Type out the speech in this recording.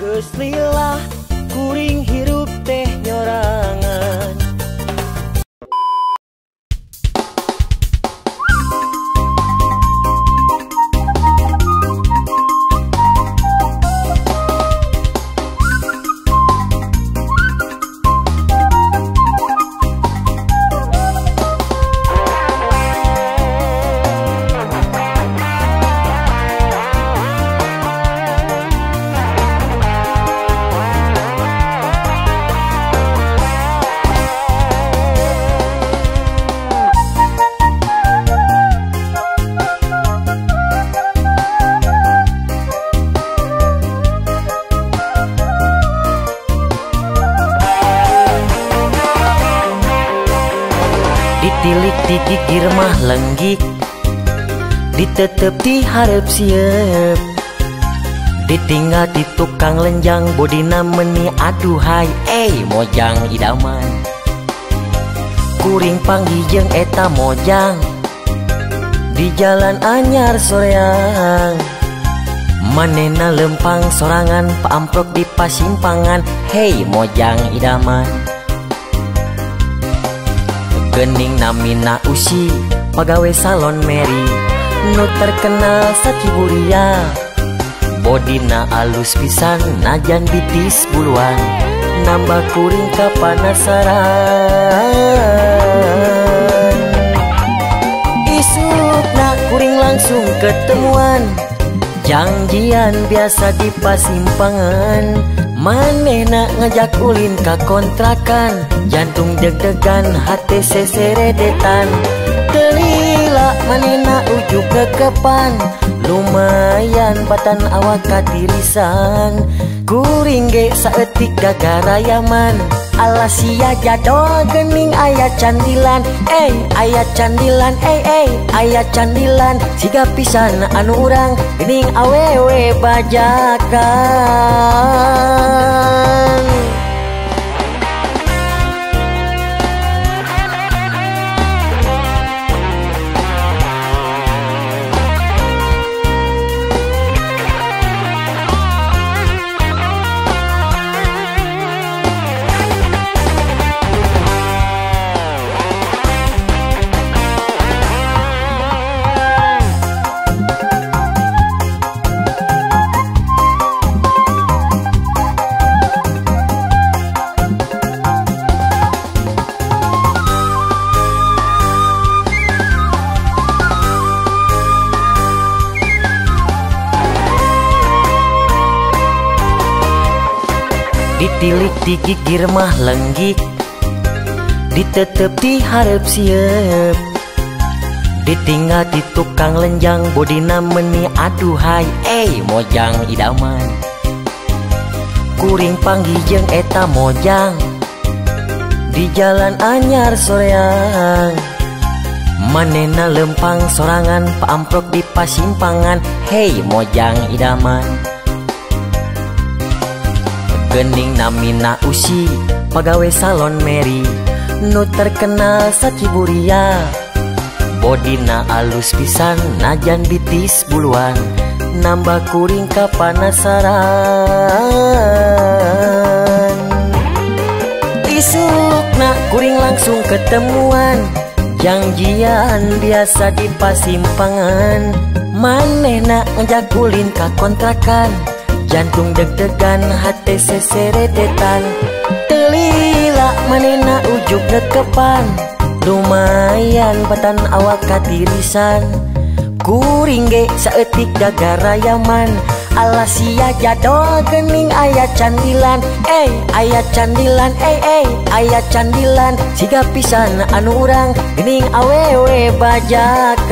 Geus lillah kuring hirup teh nyorangan. Ditilik di gigir mah lenggik, ditetep di hareup sieup, ditinggal di tukang lenjang bodina meni aduhai mojang idaman. Kuring panggih jeung eta mojang di jalan anyar soreang, manehna lempang sorangan paamprok di pasimpangan, hei mojang idaman. Gening namina Usi, pagawe salon Mary, nu terkenal saciburia, bodina alus pisan najan bitis buluan, nambah kuring kapanasaran. Isukna kuring langsung ketemuan, janjian biasa di pasimpangan, manehna ngajak ulin ka kontrakan, jantung deg-degan hati seseredetan. Telila manehna ujuk kekepan, lumayan batan awak katirisan. Kuring ge saeutik gagarayaman, alah sia jadol gening aya candilan, aya candilan, aya candilan, siga pisan anu urang gening awewe bajakan. Ditilik di gigir mah lenggik, ditetep di hareup sieup, ditinggal di tukang lenjang bodina meni aduhai mojang idaman. Kuring panggih jeung eta mojang di jalan anyar soreang, manehna lempang sorangan paamprok di pasimpangan, hei mojang idaman. Gening namina Usi, pagawe salon Mary, nu terkenal saciburia, bodina alus pisan najan bitis buluan, nambah kuring kapanasaran. Isukna kuring langsung ketemuan, janjian biasa di pasimpangan, manehna ngajak ulin ka kontrakan, jantung deg-degan hati seseredetan. Telila manehna ujuk nekepan, lumayan batan awak katirisan. Kuring ge saeutik gagarayaman, alah sia jadol gening aya candilan, aya candilan, aya candilan, siga pisan anu urang gening awewe bajakan.